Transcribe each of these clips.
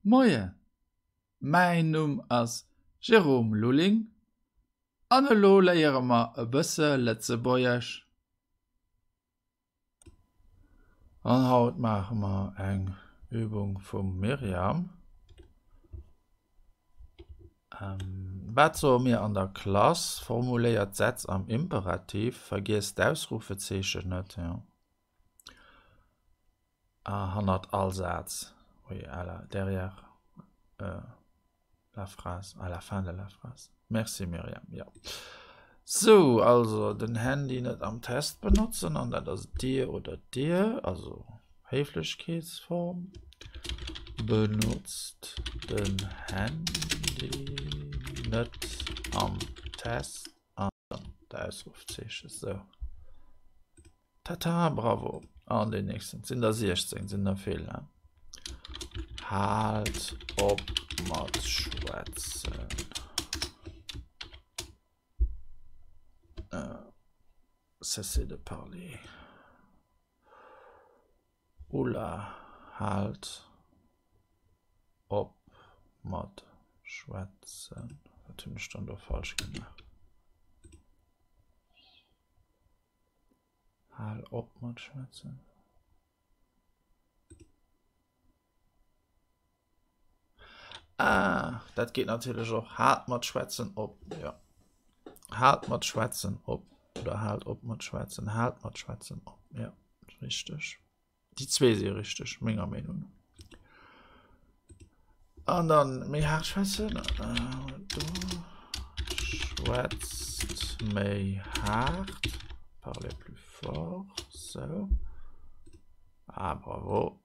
Moien, mäin Numm ass Jérôme Lulling an elo léiere mer e bësse Lëtzebuergesch. An haut maache mer eng Übung vum Myriam. Wat soe mir an der Klass? Formuléiert d'Sätz am Imperativ, vergiesst d'Ausrufezeechen net. Hannert all Saz, oui, à la, derrière la phrase, à la fin de la phrase. Merci Myriam, jo. Sou, also den Handy net am Test benotzen an dat ass dir oder dir, also Héiflechkeetsform. Benotzt den Handy net am Test an dann d'Ausrufzeechen. Sou. Tata, bravo. An den nächsten. Sinn der 16, sinn der vill, ne? Haalt op mat schwätzen. Äh, cessez de parler. Ulla, haalt op mat schwätzen. Wat hunn ech dann do falsch gemaach? Hal op mat schwätzen. Ah, dat geet natierlech och. Haalt mat schwätzen op. Ja. Haalt mat schwätzen op. Oder haalt op mat schwätzen. Haalt mat schwätzen op. Ja, richteg. Déi zwee si richteg, menger Meenung no. An dann méi haart schwätzen. Do schwätzt méi haart. Parlez plus fort. Sou. Ah, bravo.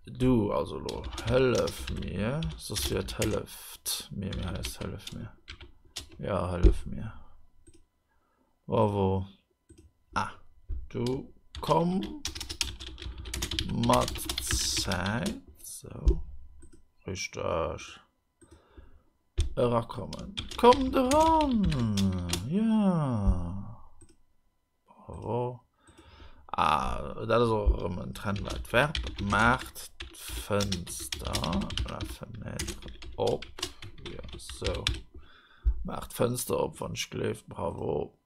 Du, also lo, hëllef mir. Soss wier et hëlleft mir, mee hei ass hëllef mir. Ja, hëllef mir. Bravo. Ah, du komm mat Zäit. So. Richteg. Erakommen. Kommt eran! Ja. Bravo. Ah, dat ass och erëm en trennbart Verb. Maacht d'Fënster, la fenêtre, op. Ja, sou. Maacht d'Fënster op, wann ech gleeft. Bravo.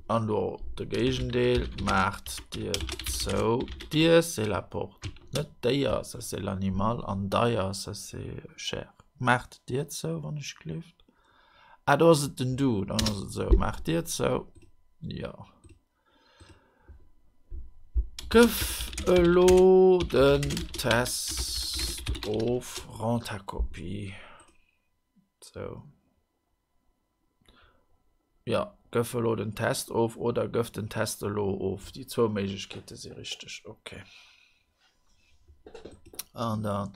An do de Géigendeel, maacht d'Dier zou. D'Dier, c'est la porte. Net d'Déier, ça c'est l'animal, an deier, ça c'est cher. Maacht d'Dier zou, wann ech gleeft. Ah, do ass et den Du, dann ass et esou. Maach d'Dier zou. Jo. Gëff elo den Test of, rends ta copie. Sou. Jo, gëff elo den Test of oder gëff den Test elo of. Déi zwou Méiglechkeete si richteg. Okay. An dann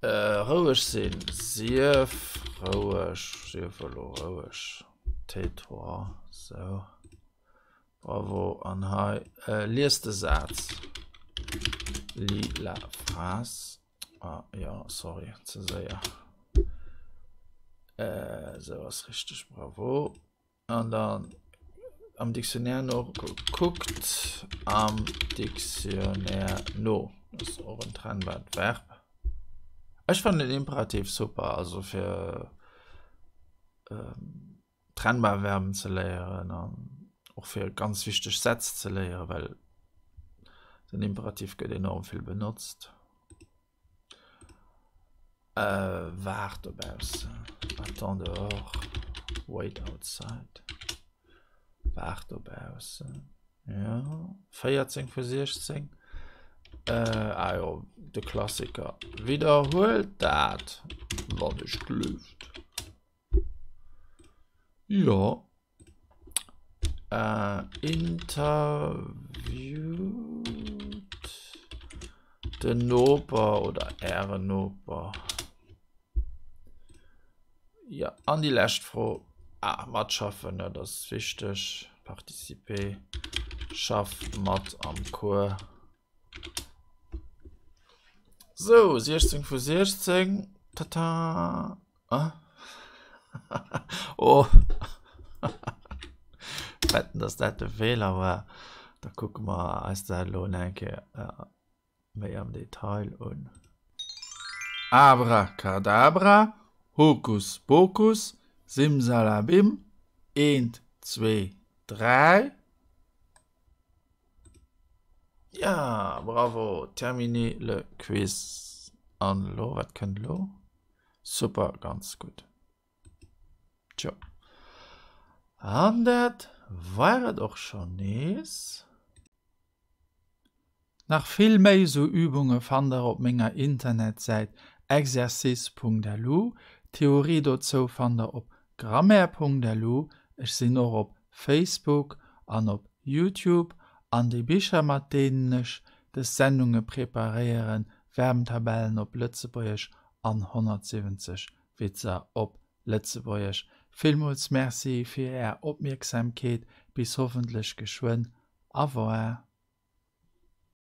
äh, roueg sinn. Sief roueg. Sief elo roueg. Tais-toi. Sou. Bravo. An hei äh, lies de Saz. Lis la phrase. Ah, ja, sorry, ze séier. Äh, sou ass richteg. Bravo. An dann am Dictionnaire no kuckt am Dictionnaire no. Dat ass och en trennbart Verb. Ech fannen den Imperativ super, also fir ähm, trennbar Verben ze léieren an och fir ganz wichteg Sätz ze léieren, well den Imperativ gëtt enorm vill benotzt. Äh, waart dobaussen. Attends dehors. Wait outside. Waart dobaussen. Ja, 14 vu 16. Äh, ah jo, de Klassiker. Widderhuelt dat, wann ech gleeft. Jo. Äh, interviewt den Noper oder ären Noper. Ja, an déi lescht Fro. Ah, matschaffen, dat ass wichteg. Participer. Schaff mat am Cours. Sou, 16 vu 16. Tata. Ah. Oh. Wetten, dass dat de Feeler war. Da kucke mer eis dat elo nach eng Kéier méi am Detail un. Abracadabra, Hokus Pokus, Simsalabim, eent, zwee, dräi. Ja, bravo, terminé le quiz. An elo, wat kënnt elo? Super, ganz gutt. Tjo. An dat war et och schonn nees. Nach vill méi esou Übunge fannt der op menger Internetsäit exercice.lu. D'Theorie dozou fannt der op grammaire.lu. Ech sinn och op Facebook an op Youtube. An déi Bicher mat deenen ech des Sendunge preparéieren, Verbentabellen op Lëtzebuergesch an 170 Witzer op Lëtzebuergesch. Villmools Merci fir är Opmierksamkeet. Bis hoffentlech geschwënn. Au revoir.